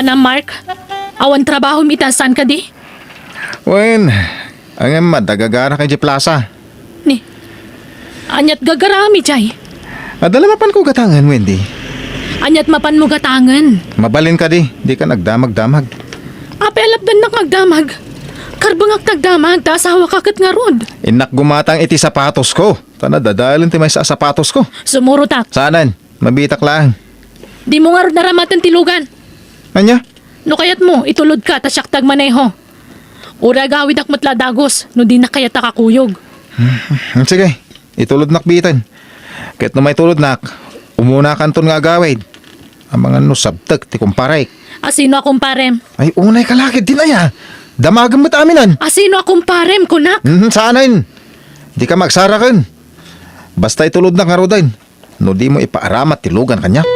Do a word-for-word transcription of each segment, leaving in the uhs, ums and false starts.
Ano, Mark? Awan trabahom ita, saan kadi? Wen, ngem adda gagarak idiay plasa. Ni, aniat gagaram idiay? Adda la mapanko gatangen, Wendy. Aniat mapanmo gatangen? Mabalin kadi, dika agdamagdamag. Apay a lapdannak nga agdamag? Karbengak ti agdamag, ta asawaka ket ngarud. Innak gumatang iti sapatosko. Ta nadadaelen ti maysa a sapatosko. Sumurotak. Saanen, mabiitak laeng. Dimo ngarud naramaten ti lugan. Ania? No kayatmo, itulodka ta siak ti agmaneho. Uray agawidak met la a dagus no dinak kayat a kakuyog. Hmm, sige, itulodnak biiten. Ket no maitulodnak, umunakanton nga agawid. Amangan no sabtek ti kumparek. Asino a kumparem? Ay, unay ka la ketdin aya. Damagem met aminen. Asino a kumparem, kunak? Mhm, saanen. Dika magsaraken. Basta itulodnak ngaruden. No dimo ipaaramat ti lugan kaniak.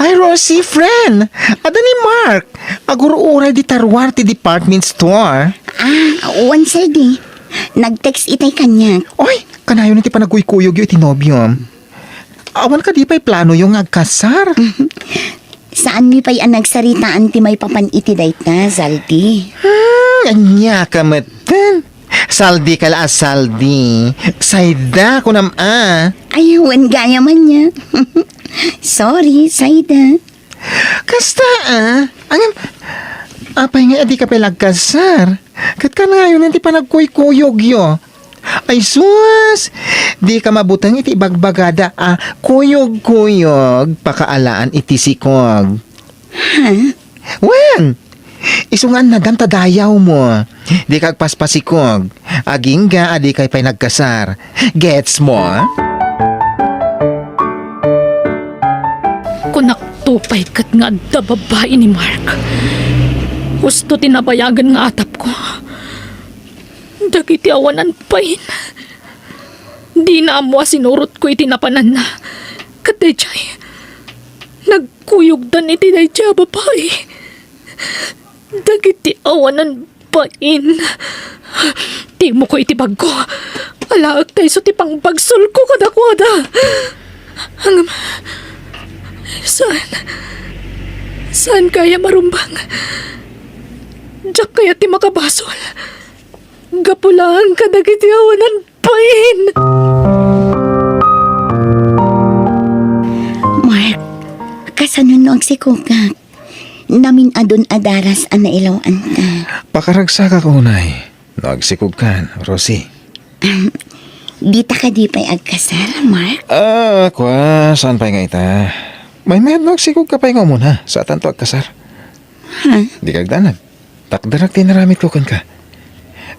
Ay, Rosie, friend! Adda ni Mark. Agur-uray dita ruar ti department store. Ah, wen, Saldi. Nag-text itay kaniak. Oy, kanayon ti panagkuykuyogyo iti nobiom. Awan kadi pay planoyo nga agkasar? Saanmi pay a nagsaritaan ti maipapan iti dayta, Saldi. Hmm, ania ka metten? Saldi ka la a Saldi. Sayda, kunam a. Ay, wen gayam ania. Sorry, sayda. Kasta, a? Ngem, apay nga a dika pay la agkasar? Ket kanayon ti panagkuykuyogyo. Ay sus! Dika mabuteng iti ibagbagada a kuyog-kuyog pakaalaan iti sikog. Ha? Wen! Isu nga annadam ta dayawmo. Dika agpaspasikog. Agingga a dikay pay nagkasar. Gets mo? Kunakto pay ket nga adda babai ni Mark. Husto ti nabayagen nga atapko. Dagiti awanan bain. Dina ammo a sinurotko iti napananna. Ket daydiay, nagkuyogdan iti daydiay a babai. Dagiti awanan bain. Timoko iti bagko. Alaek ta isu ti pangbagsolko kadakuada. Ngem, saan, saan kaya marumbang? Diak kayat ti makabasol. Gapu laeng kadagiti awanan bain. Mark, kasano no agsikogak? Namin-adun a daras a nailaw-anta. Pakaragsakak unay no agsikogkan, Rosie. Dita kadi pay agkasar, Mark? Ah, kua, saan pay nga ita? Maymayat no agsikogka pay nga umuna, saatanto agkasar. Ha? Dika agdanag. Takderak ti inaramidko kenka.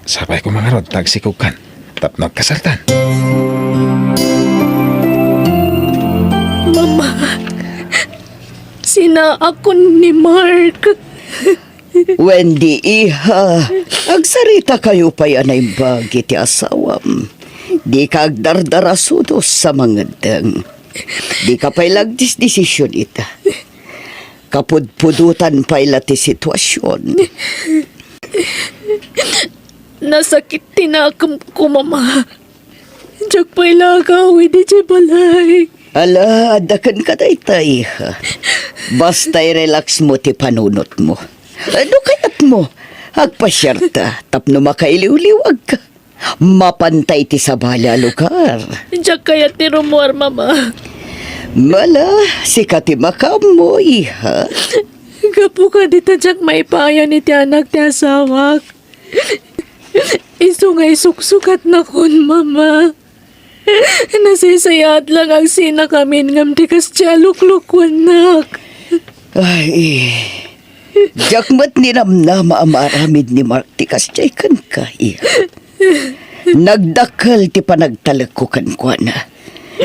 Sapay koma ngarud ta agsikogkan tapno agkasartan. Mama, sinaakon ni Mark. Wendy, iha, agsarita kayo pay a naimbag iti asawam. Dika agdardarasudos a mangeddeng. Dika pay la agdisdesision ita. Kapudpudotan pay la ti situasion. Nasakit ti nakemko, Mama. Diak pay la agawid idiay balay. Ala, adda kenka dayta, iha. Basta i-relax mo ti panunotmo. No kayatmo, agpasiarta tapno makailiwliwagka. Mapanta iti sabali a lugar. Diak kayat ti rummuar, Mama. Mala, sika ti makaammo, iha. Gapu kadi ta diak maipayan iti anak ti asawak. Isu nga isuksukatnakon, Mama. Nasaysayaat lang agsinakamin ngem ti kasdiay a luklukuennak. Ay, diak met ninamnama a maaramid ni Mark ti kasdiay kenka, iha. Nagdakkel ti panagtalekko kenkuana.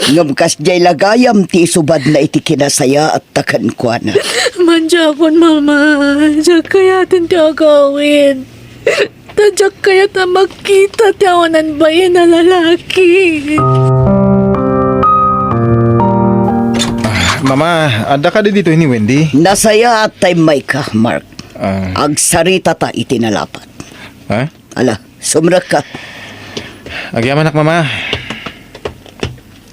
Ngem kasdiay la gayam ti isubadna iti kinasayaatta kenkuana. Mandiakon, Mama. Diak kayaten ti agawid. Ta diak kayat a makita ti awanan bain a lalaki. Ah, Mama, adda kadi ditoy ni Wendy? Nasayaat ta immayka, Mark. Ah. Agsaritata iti nalapat. Ha? Ala, sumrekka. Agyamanak, Mama.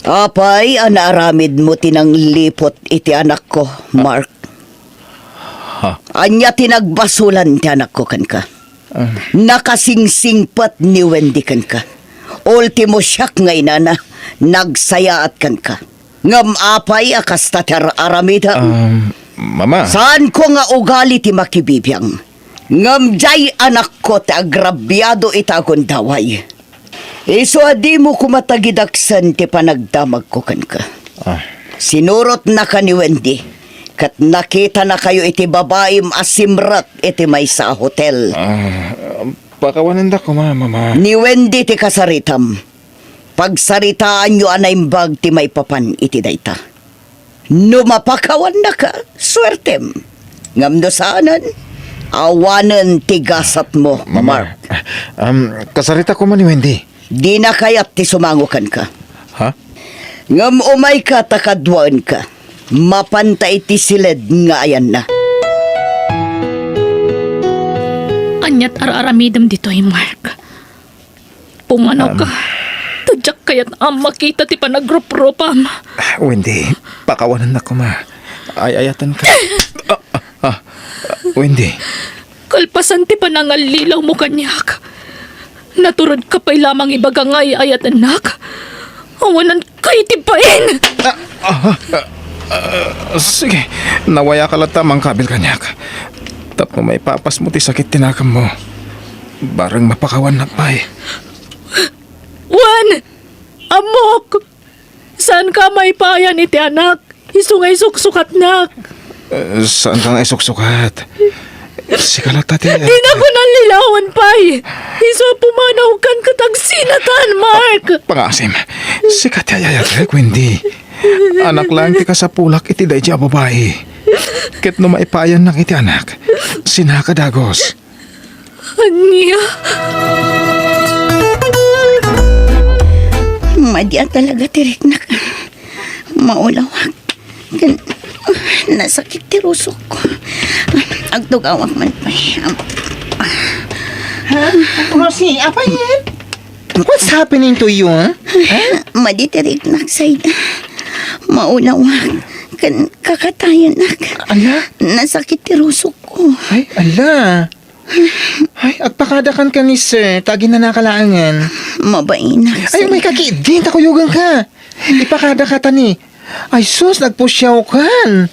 Apay a naaramidmo ti nangliput iti anakko, Mark? Ha? Ania ti nagbasolan ti anakko kenka? Ah. Nakasingsingpet ni Wendy kenka. Ultimo siak nga inana, nagsayaat kenka. Ngem apay a kasta ti ar-aramidem? Um, Mama. Saanko nga ugali ti makibibiang. Ngem diay anakko ti agrabiado ita a gundaway. Isu a dimo koma tagidaksen ti panagdamagko kenka. Ah. Sinurotnaka ni Wendy, ket nakitanakayo iti babaim a simrek iti maysa a hotel. Ah, pakawanendak koma, Mama. Ni Wendy ti kasaritam. Pagsaritaanyo a naimbag ti maipapan iti dayta. No mapakawannaka, suertem. Ngem no saanen, awanen ti gasatmo, Mama, Mark. Um, kasarita koma ni Wendy. Dina kayat ti sumango kenka. Ha? Ngem umayka ta kaduaenka. Mapanta iti siled nga ayanna. Aniat ar-aramidem ditoy, Mark? Pumanawka. Um, ta diak kayat a makita ti panagruprupam. Wendy, pakawanennak koma. Ay-ayatenka. Ah, ah, ah, Wendy. Kalpasan ti panangallilawmo kaniak, naturedka pay lamang ibaga nga ay-ayatennak? Awananka iti bain! Ah, ah, ah, ah, sige, nawayaka latta a mangkabil kaniak. Tapno maipapasmo ti sakit ti nakemmo. Bareng mapakawannak pay. Wen! Ammok! Saanka a maipayan iti anak, isu nga isuksukatnak. Eh, saanka nga isuksukat? Sika latta ti... Dinakon allilawan pay. Isu a pumanawkan ket agsinatan, Mark. Pangaasim, sika ti ayayatek, Wendy. Anak laeng ti kasapulak iti daydi a babai. Ket no maipayannak iti anak, sinaka dagus. Ania? Madi a talaga ti riknak. Maulawak. Ken, nasakit ti rusokko. Agtugawak man pay. Ha? Rosie, apay? What's happening to you, ha? Madi ti riknak, Sayda. Maulawak. Ken kakatayenak. Ala? Nasakit ti rusokko. Ay, ala. Ay, agpakadakan ka ni sir, ta aginanaka laengen. Mabainak, sir. Ay, umayka ketdi, ta kuyogenka. Ipakadaka ta ni. Ay, sus, nagpusiawkan.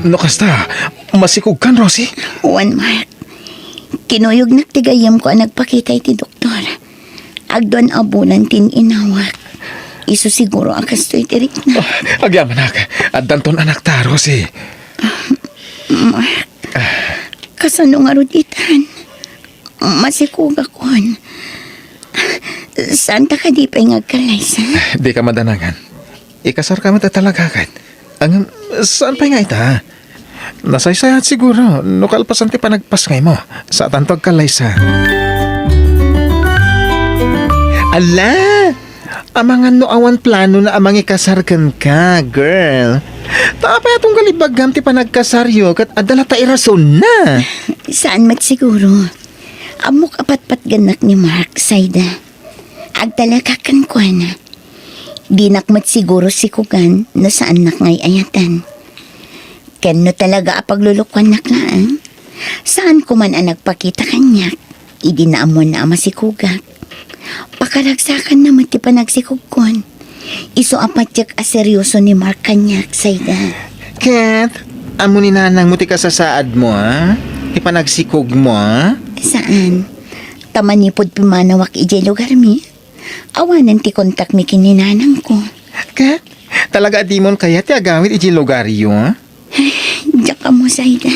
No kasta, masikogkan, Rosie? Wen, Mark. Kinuyognak ti gayyemko a nagpakita iti doktor. Agduan a bulan ti in-inawak. Isu siguro a kastoy ti rikna. Ah, agyamanak. Addanton anakta, Rosie. Mark, kasano ngarud itan? Masikogakon. Saanta kadi pay nga agkallaysa? Dika madanangan. Ikasarka met a talagakan. Ngem, saan pay nga ita? Nasaysayaat siguro no kalpasan ti panagpasngaymo. Saantanto agkallaysa. Ala! Amangan no awan planona a mangikasar kenka, girl. Ta apay a tunggal ibaggam ti panagkasaryo ket adda latta irasonna? Saan met siguro. Ammok a patpatgennak ni Mark, Sayda. Agtalagak kenkuana. Dinak met siguro sikogan no saannak nga ay-ayatan. Ken no talaga a paglulukuannak laeng, saanko man a nagpakita kaniak idi naammoanna a masikogak. Pakaragsakanna met ti panagsikogkon. Isu a patiek a serioso ni Mark kaniak, Sayda. Ket, ammo ni nanangmo ti kasasaadmo, a? Ti panagsikogmo, a? Saan. Ta manipud pimanawak idiay lugarmi, awanen ti kontakmi ken ni nanangko. Ka? Talaga a dimon kayat ti agawid idiay lugaryo? Diak ammo, Sayda.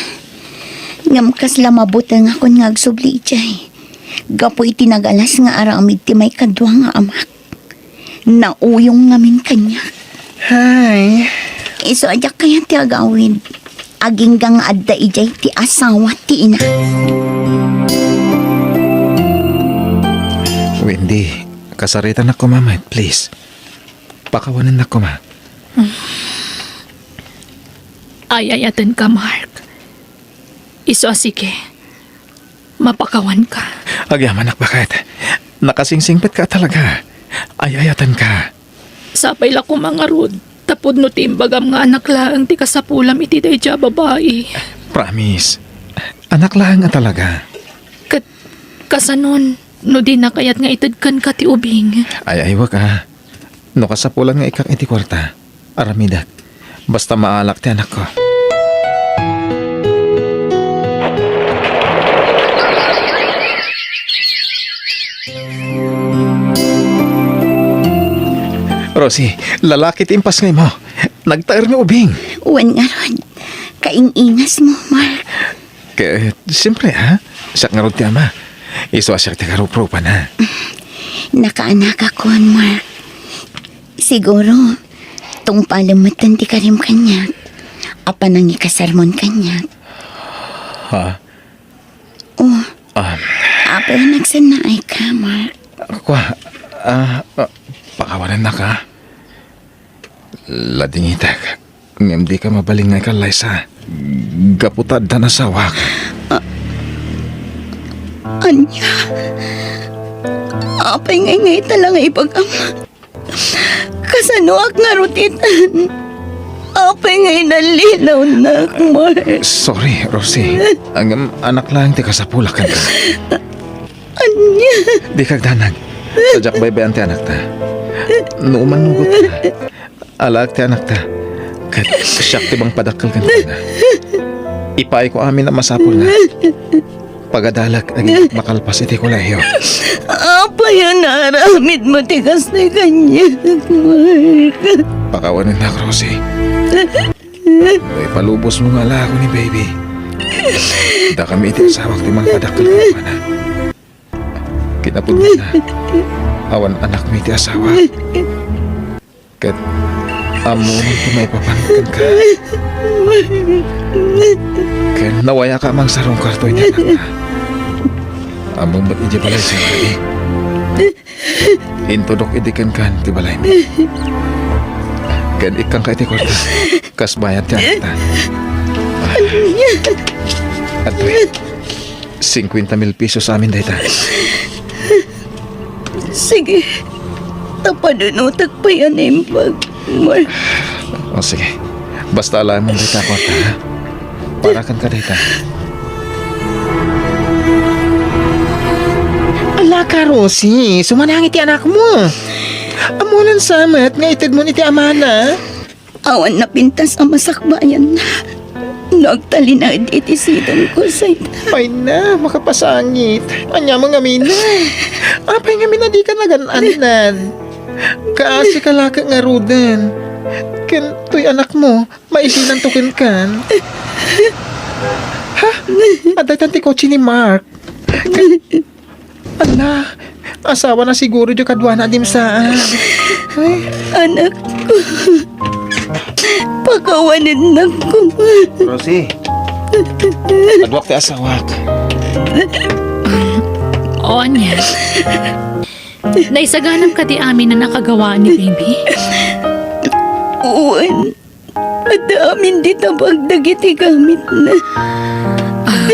Ngem kasla mabutengakon nga agsubli idiay. Gapu iti nagalas nga aramid ti maikadua nga amak. Nauyong ngamin kaniak. Hay. Isu a diak kayat ti agawid. Agingga nga adda idiay ti asawa ti ina. Wendy, kasaritanak koma met, please. Pakawanennak koma. Ay-ayatenka, Mark. Isu a sige. Mapakawanka. Agyamanak, baket. Nakasingsingpetka talaga. Ay-ayatenka. Sapay la koma ngarud, tapudno ti imbagam nga anak laeng ti kasapulam iti daydiay a babai. Promise. Anak laeng a talaga. Ket kasanon, no dina kayat nga ited kenka ti ubing? Ay-aywek a. No kasapulan nga ikkak iti kuarta, aramidek. Basta maalak ti anakko. Rosie, lalaki ti impasngaymo. Nagtaer nga ubing. Wen ngarud, kaing-ingasmo, Mark. Ket, siyempre, ha? Siak ngarud ti ama. Isu a siak ti karuprupana. Nakaanakakon, Mark. Siguro, tungpalem metten ti karim kaniak a panangikasarmon kaniak. Ha? Oh, Um, apay a nagsannaayka, Mark? Kua, ah, ah, pakawanennaka. Ladingitek. Ngem dika mabalin nga ikallaysa. Gapu ta addan asawak. Ah, ania? Apay ngay nga ita la nga ibagam? Kasanoak ngarud itan? Apay nga inallinawnak, Mark? Sorry, Rosie. Ngem anak laeng ti kasapulak kenka. Ania? Dika agdanag. Sadiak baybay-an ti anakta. No umannugot ka, alaek ti anakta. Ket siak ti mangpadakkel kenkuana. Ipaayko amin a masapulna. Pagadalek dagiti makalpas iti kolehio. Apay a naaramidmo ti kasta kaniak, Mark? Pakawanennak, Rosie. No ipalubosmo nga alaekon ni baby, dakami iti asawak ti mangpadakkel kenkuana. Kinapudnona, awan anakmi ti asawak. Ket ammom ti maipapan kenka. Ken nawayaka a mangsarungkar toy ti anakna. Ammom met idiay balay sangkadi. Intudok idi kenkan ti balaymi. Ken ikkanka iti kuarta. Kas bayad ti anakta. Adtoy. Cincuenta mil pesos amin dayta. Sige. Ta panunotek pay a naimbag, Mark. O, sige. Basta alaem dayta a kuarta, ha? Para kenka dayta. Ala ka, Rosie. Sumanang iti anakmo. Ammonan sa met nga itedmon iti amana. Awan napintas a masakbayanna no agtalinaed iti sidongko, Satan. Ay na, makapasangit. Ania man ngamin? Apay ngamin a dika nagan-annan? Kaasi ka laket ngaruden. Ken toy anakmo, maisinanto kenkan. Ha? Adda itan ti kotse ni Mark. Ala, asawana siguro diay kaduana a dimsaan. Ay. Anakko, pakawanennak koma. Rosie, kaduak ti asawak. O, ania? Naisaganam kadi amin a nakagawaan ni baby? Wen. Adda amin ti tabag dagiti gamitna. Ah.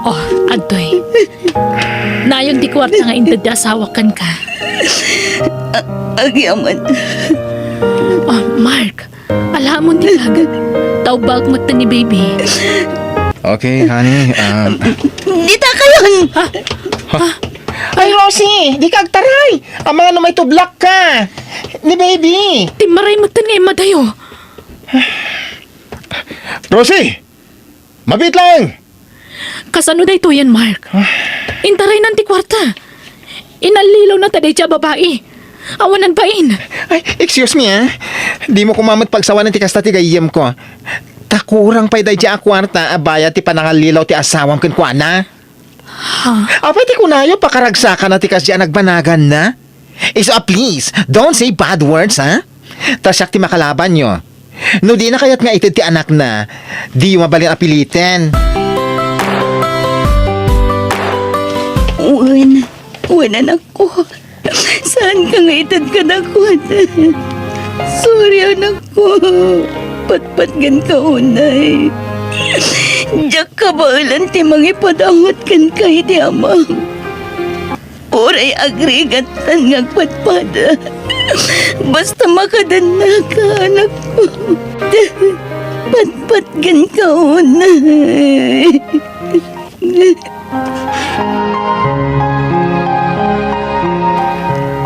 Oh, adtoy. Nayon ti kuarta nga inted ti asawak kenka. A-, agyaman. Oh, Mark, alaem ti bag. Taubaek met ni baby. Okay, honey, um, Dita kayon! Ha? Ha? Ay, Rosie, dika agtaray! Amangan no maitublak ka ni baby. Timmaray met nga immadayo. Rosie! Mabiit laeng! Kasano daytoyen, Mark? Ah. Intaraynan ti kuarta. Inallilawna ta daydiay a babai. Awanan bain. Ay, excuse me, ah. Dimo koma met pagsawanen ti kasta ti gayyemko. Ta kurang pay daydiay a kuarta a bayad ti panangallilaw ti asawam kenkuana. Ha? Apay ti kunayo, pakaragsakana ti kasdiay a nagbanaganna? Isu a, please, don't say bad words, ha? Ta siak ti makalabanyo. No dina kayat nga ited ti anakna, diyo mabalin a piliten. Wen, wen, anakko. Saanka nga ited kadakuada. Sorry, anakko. Patpatgenka unay. Diak kabaelan ti mangipadawat kenka iti amam. Uray agrigat tan nga agpadpada. Basta makadannaka, anakko. Patpatgenka unay.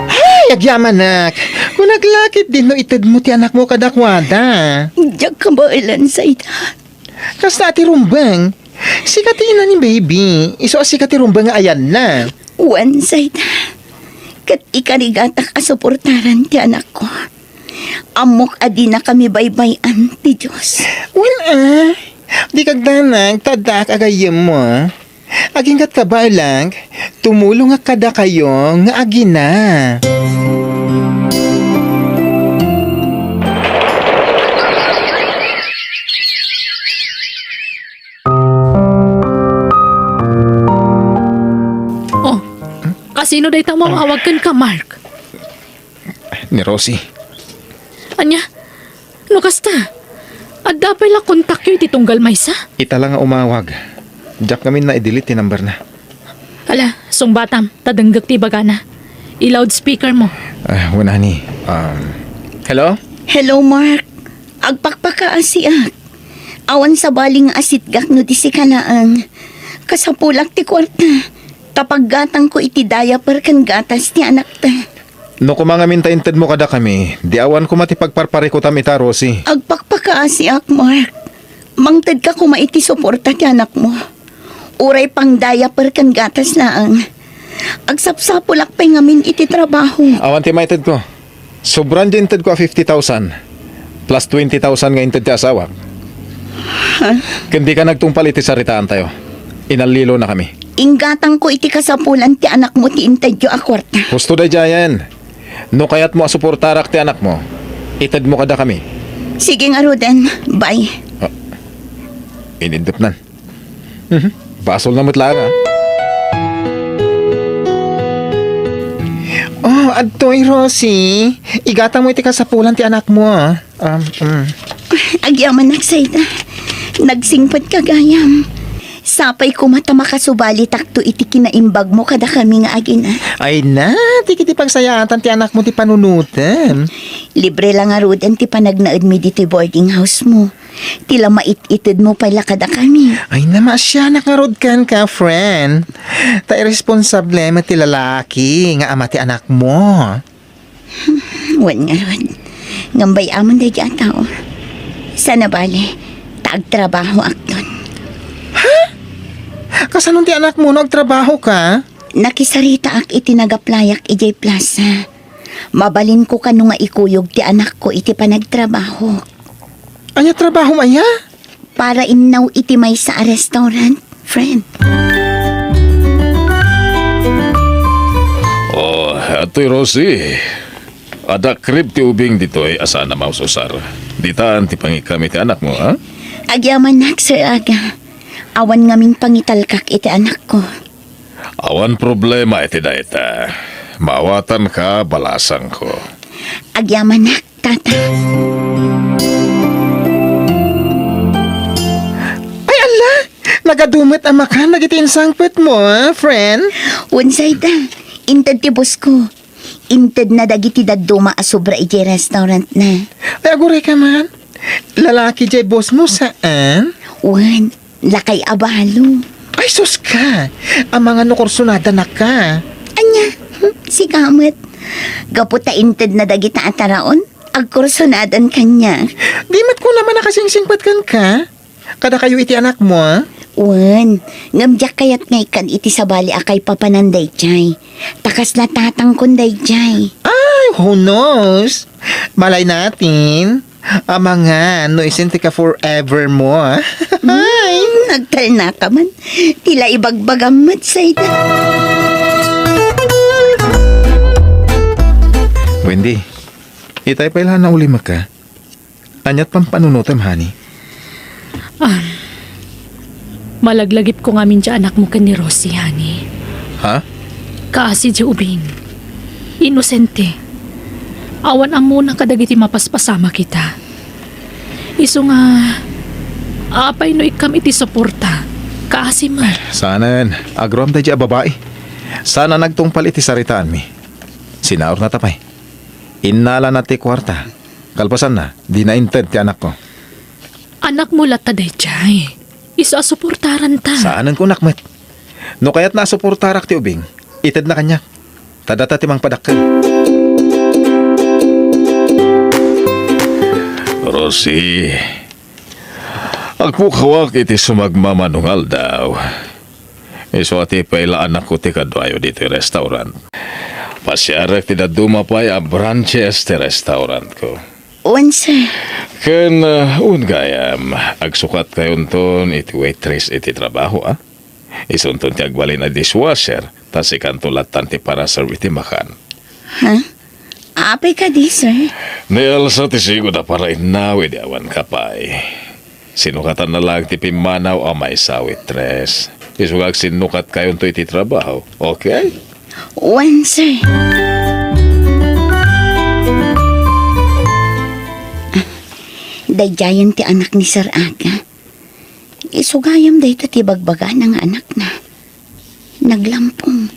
Ay, agyamanak. Kunak la ketdin no itedmo ti anakmo kadakuada. Diak kabaelan, Zayda. Kasta ti rumbeng. Sika ti ina ni baby. Isu a sika ti rumbeng nga ayanna. Wen, Zayda. Ket ikarigatak a suportaran ti anakko. Ammok a dinakami baybay-an ti Dios. Wen a, di kagdanag ta addaak a gayyemmo. Aginggatka baelan, tumulongak kadakayo nga agina. Oh, kasino dayta umawawag kenka, Mark? Ni Rosie. Ania? No kasta, adda pay la kontakyo iti tunggal maysa? Ita la nga umawag. Diak ngamin na-delete ti number na. Ala, sungbatam, ta denggek ti ibagana. I-loudspeaker mo. Ah, wen, honey. Um, hello? Hello, Mark. Agpakpakaasiak. Awan sabali nga asitgak no di sika laeng. Kasapulak ti kuarta. Ta paggatangko iti diaper ken gatas ti anakta. No koma ngamin ta intedmo kadakami, di awan koma ti pagparparikutam ita, Rosie. Agpakpakaasiak, Mark. Mangtedka koma iti suporta ti anakmo. Uray pang diaper ken gatas laeng. Agsapsapulak pay ngamin iti trabaho. Awan ti maitedko. Sobran ti intedko a fifty thousand, plus twenty thousand nga inted ti asawak. Ha? Ken dika nagtungpal iti saritaantayo. Inallilonakami. Inggatangko iti kasapulan ti anakmo ti intedyo a kuarta. Husto daydiayen. No kayatmo a suportarak ti anakmo, itedmo kadakami. Sige ngaruden. Bye. Ah, inindepnan. Mhm. Basolna met laeng, ah. Oh, adtoy, Rosie. Igatangmo iti kasapulan ti anakmo, ah. Um, mm. Agyamanak, Zayda. Nagsingpetka gayam. Sapay koma ta makasubalitakto iti kinaimbagmo kadakami nga agina. Ay na, ti kiti pagsayaatan ti anakmo ti panunotem. Libre la ngaruden ti panagnaedmi ditoy boarding house mo. Ti la mait-itedmo pay la kadakami. Ay, namaasianak ngarud kenka, friend. Ta irresponsable met ti lalaki nga ama ti anakmo. Wen ngarud, ngem bay-amon daydi a tao. Sana bale, ta agtrabahoakton. Ha? Kasano ti anakmo no agtrabahoka? Nakisaritaak iti nagaplayak idiay plaza. Mabalinko kano nga ikuyog ti anakko iti panagtrabaho. Ania trabahom aya? Para innaw iti maysa a restaurant, friend. Oh, Atoy Rosie. Adda krib ti ubing ditoy a saan a maususar. Ditan ti pangikkam iti anakmo, ha? Agyamanak, Sir Aga. Awan ngamin pangitalkak iti anakko. Awan problema iti dayta. Maawatanka, balasangko. Agyamanak, Tata. Ay, ala! Nagadu met a makan dagiti insangpetmo, ah, friend? Unsay ta? Inted ti boss ko. Intedna dagiti dadduma a sobra idiay restaurantna. Ay, agurayka man. Lalaki diay boss mo, saan? Wen, lakay a balo. Ay, sus ka! Amangan no kursunadannaka. Ania? Sika met. Gapu ta intedna dagita a taraon, agkursunadan kaniak. Di met kunam a nakasingsingpet kenka? Kadakayo iti anakmo, a? Wen, ngem diak kayat nga ikkan iti sabali a kaipapanan daydiay. Ta kasla tatangkon daydiay. Ay, who knows? Malay natin. Amangan no isentika forever mo, a? Hmm, nagtalnaka man. Ti la ibagbagam met, Zayda. Wendy, itay pay la naulimeka. Aniat pampanunotem, honey? Ah, malaglagipko ngamin ti anakmo ken ni Rosie, honey. Ha? Kaasi ti ubing. Inosente. Awan ammona kadagiti mapaspasamak ita. Isu nga, apay no ikkam iti suporta? Kaasi met. Saanen, agraem daydi a babai. Saan a nagtungpal iti saritaanmi. Sinaurna ta pay. Innalana ti kuarta. Kalpasanna, dina inted ti anakko. Anakmo latta daydiay. Isu a suportaranta. Saanen kunak met. No kayatna a suportarak ti ubing, itedna kaniak. Ta data ti mangpadakkel. Rosie, agpukawak iti sumagmamano nga aldaw. Isu a ti pay la anakko ti kaduayo ditoy restaurant. Pasiarek ti dadduma pay a branches ti restaurantko. Wen, sir. Ken, uh, un gayam, agsukatkayonton iti waitress iti trabaho, a? Isunton ti agbalin a dishwasher, ta sikanto lattan ti paraserve iti makan. Ha? Apay kadi, sir? Ni Elsa ti sigud a parainnaw idi awan ka pay. Sinukatanna laeng ti pimmanaw a maysa a waitress. Isu nga agsinnukatkayonto iti trabaho. Okay? Wen, sir. Daydiayen ti anak ni Sir Aga. Isu gayam dayta ti bagbagana nga anakna. Naglampong.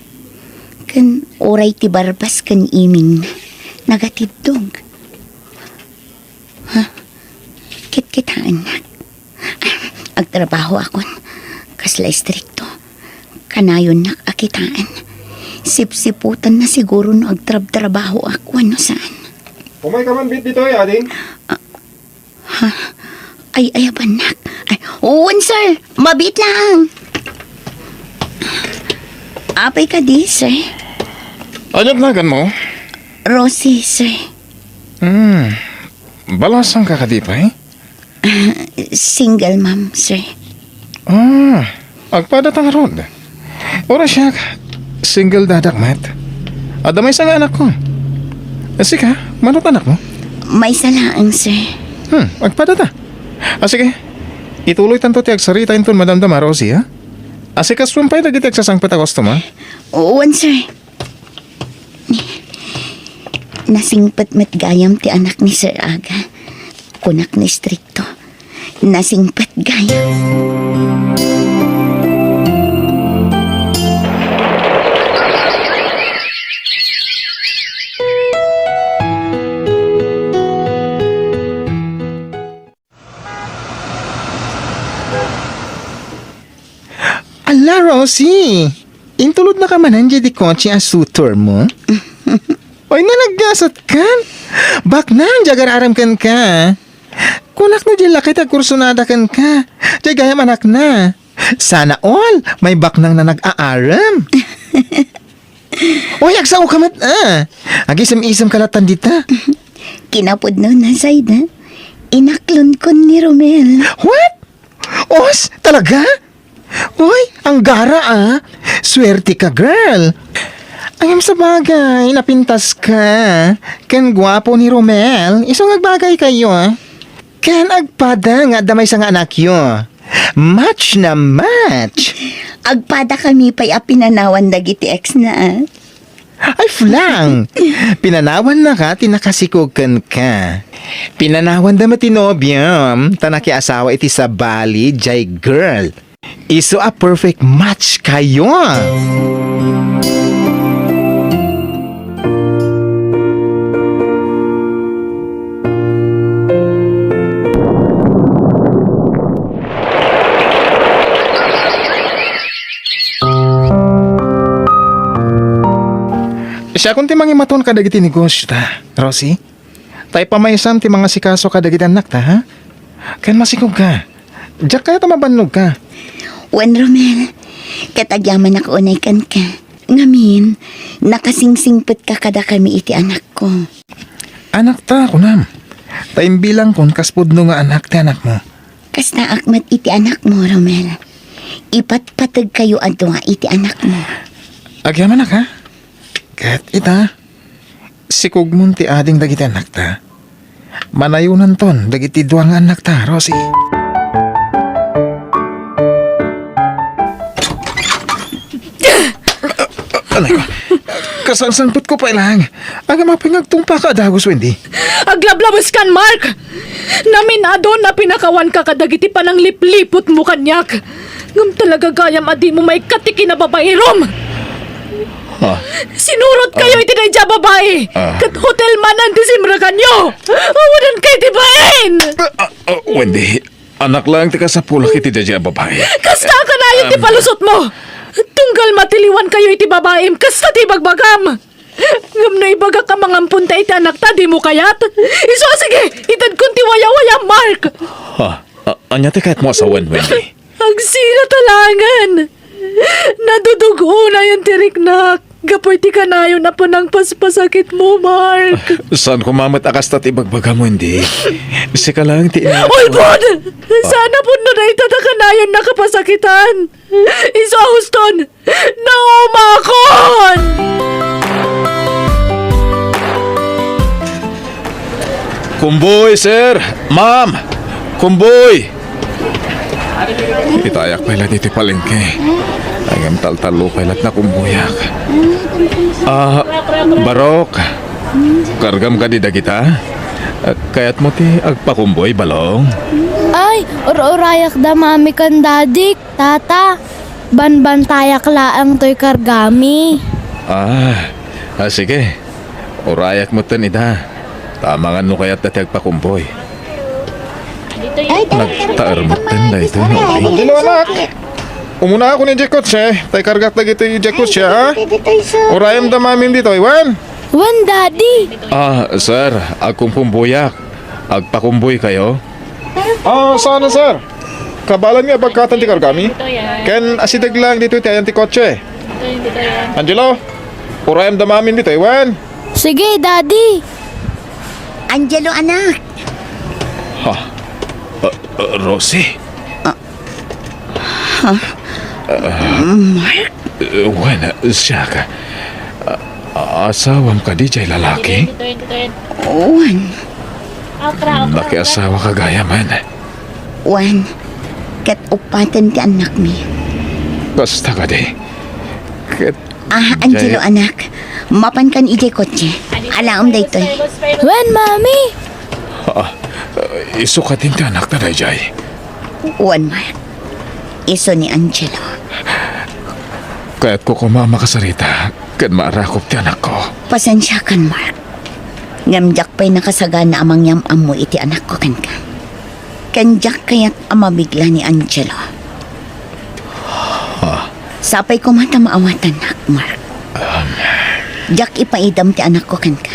Ken uray ti barbas ken imingna, nagatiddog. Ha? Kitkitaennak. Agtrabahoakon. Kasla istrikto. Kanayonnak a kitaen. Sipsiputanna siguro no agtrabtrabahoak wenno saan. Umay ka man bit ditoy, ading? Ha? Ay, ay, abannak. Ay, wen, sir. Mabiit lang. Apay kadi, sir? Ania't naganmo? Rosie, sir. Hmm. Balasang ka kadi pay? Single mom, sir. Ah, agpadata ngarud. Uray siak, single dadak met. Adda maysa nga anakko. Sika, mano't anakmo? Maysa laeng, sir. Hmm, agpadata. Ah, sige. Ituloytanto ti agsarita inton madamdama, Rosie, ha? Asikasuem pay dagiti agsasangpet a customer. Wen, sir. Nasingpet met gayam ti anak ni Sir Aga. Kunak no istrikto. Nasingpet gayam. Ala, Rosie! Intulodnaka manen diay kotse a suitor mo? Ay, nalaggasat kan? Baknang diay agar-arem kenka. Kunak no diay laki ti agkursunada kenka. Diay gayam anakna. Sana all, may baknang na nag-aarem. Oy, agsao ka met, ah. Agisem-isem ka latan dita. Kinapudno na, Zaida. Inaklonkon ni Romel. What? Os, talaga? Oy, anggara, ah. Swerte ka, girl. Ngem sabagay, napintas ka. Ken guapo ni Romel. Isu nga agbagay kayo, ah. Ken agpada nga adda maysa nga anakyo. Match na match! Agpada kami pay a pinanawan dagiti ex na, ah. Ay, flang! Pinanawannaka ti nakasikog kenka. Pinanawanda met ti nobiom, ta nakiasawa iti sabali, jay girl. Isu a perfect match kayo! Siakon ti mangimaton kadagiti negosio ta, Rosie. Ta ipamaysam ti mangasikaso kadagiti annakta, ha? Ken masikog ka. Diak kayat a mabannog ka. Wen, Romel, ket agyamanak unay kenka. Ngamin, nakasingsingpet ka kadakami iti anakko. Anakta, kunam. Ta imbilangkon kas pudno nga anak ti anakmo. Kastaak met iti anakmo, Romel. Ipatpateg kayo a dua iti anakmo. Agyamanak, ha? Ket ita, sikogmon ti ading dagiti annakta. Manayonanton dagiti dua nga annakta, Rosie. Anay ko. Kasangsangpetko pay lang. Agam apay nga agtungpaka a dagus, Wendy? Aglablabeskan, Mark! Namin-adun a pinakawanka kadagiti pananglipliputmo kaniak. Ngem talaga gayam a dimo maikkat ti kinababairom. Ah. Sinurotkayo iti daydiay a babai. Ah. Ket hotel manen ti simrekanyo. Awanen kay ti bain. Ah, ah, ah, Wendy, anak laeng ti kasapulak iti daydiay a babai. Kasta a kanayon ti palusotmo. Tunggal matiliwankayo iti babaim, kasta ti ibagbagam. Ngem no ibagak a mangamponta iti anakta, dimo kayat? Isu a sige, itedkon ti wayawayam, Mark. Ha? A-, ania ti kayatmo a sawen, Wendy? Agsina ta laengen. Nadudug-onayen ti riknak gapu iti kanayon a panangpaspasakitmo, Mark. Saan koma met a kasta ti ibagbagam, Wendy. Sika laeng ti ina-, Ulbod! Saan a pudno dayta ta kanayonna kapasakitan. Isu a huston, naumakon! Kumboy, sir! Ma'am! Kumboy! Itayak pay la ditoy palengke. Ngem taltallo pay la ti nakumboyak. Ah, Barok, kargam kadi dagita? Kayatmo ti agpakumboy, Balong? Ay, ur-urayak da mami ken dadik. Tata, banbantayak laeng toy kargami. Ah, ah, sige. Urayak metten ida. Ta amangan no kayatta ti agpakumboy. Ay, Nagtaer metten daytoy nga uli. Dilo, anak. Umuna ako ni Jekotse. Tay kargak dagiti Jekotse, ha? Urayem da mamim ditoy, wen? Wen, Daddy. Ah, sir, agkumkumboyak. Agpakumboy kayo? Ah, sana, sir. Kabalan nga abagkatan ti kargami. Ken asideg lang ditoy ti ayan ti kotse. Angelo, urayem da mamin ditoy, wen? Sige, Daddy. Angelo, anak. Ha? Ah, ah, Rosie? Ah. Ha? Ah. Mark? Eh, wen, siak. Ah, asawam kadi jay lalaki? Wen. Nakiasawa ka gayam, wen? Wen, ket uppaten ti annakmi. Kasta kadi? Ket Ah, Angelo, jay- anak. Mapankan idiay kotse. Alaem daytoy. Wen, Mami. Ah, isu kadin ti anakta dayjay? Wen, Mark. Isu ni Angelo. Kayatko koma a makasarita ken maarakop ti anakko. Pasensiakan, Mark. Ngem diak pay nakasagana a mangyam-ammo iti anakko kenka. Ken diak kayat a mabigla ni Angelo. Ha? Sapay koma ta maawatannak, Mark. Um. Diak ipaidam ti anakko kenka.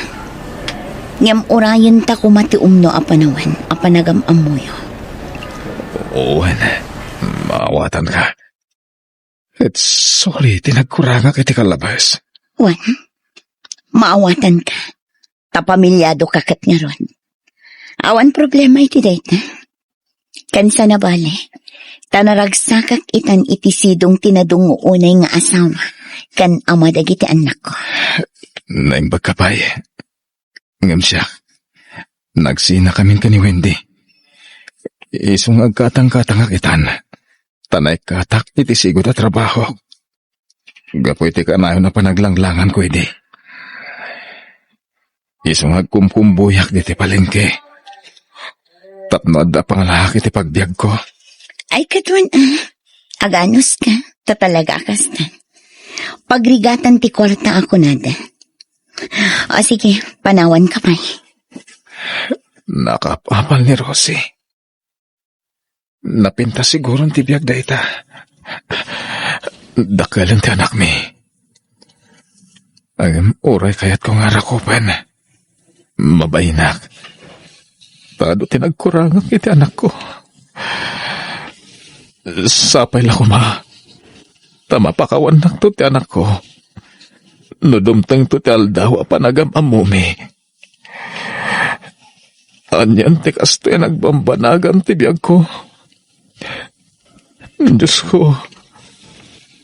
Ngem urayenta koma ti umno a panawen a panagam-ammoyo. Wen, maawatanka. Ket sorry ti nagkurangak iti kallabes. Wen, maawatanka. Ta pamiliadoka ket ngarud. Awan problema iti dayta. Ken sana bale, ta naragsakak itan iti sidong ti nadungngo unay nga asawa ken ama dagiti annakko. Naimbagka pay. Ngem siak, nagsinakamin ken ni Wendy. Isu nga agkatangkatangak itan, ta naikkatak iti sigud a trabaho. Gapu iti kanayon a panaglanglanganko idi. Isu nga agkumkumbuyak diti palengke tapno adda pangalaak iti pagbiagko. Ay, ket wen, ah, aganuska, ta talaga a kasta. Pagrigatan ti kuarta a kunada. O sige, panawanka pay. Nakapapal ni Rosie. Napintas siguron ti biag dayta. Dakkelen ti anakmi. Ngem uray kayatko nga arakupen, mabainak. Ta adu ti nagkurangak iti anakko. Sapay la koma ta mapakawannakto ti anakko no dumtengto ti aldaw a panagam-ammomi. Anian ti kastoy a nagbambanagan ti biagko? Diosko,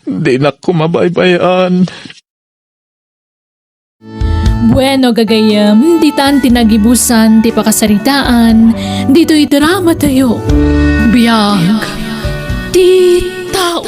dinak koma baybay-an. Bueno, gagayyem, ditan ti nagibusan ti pakasaritaan ditoy drama tayo. Biag ti tao.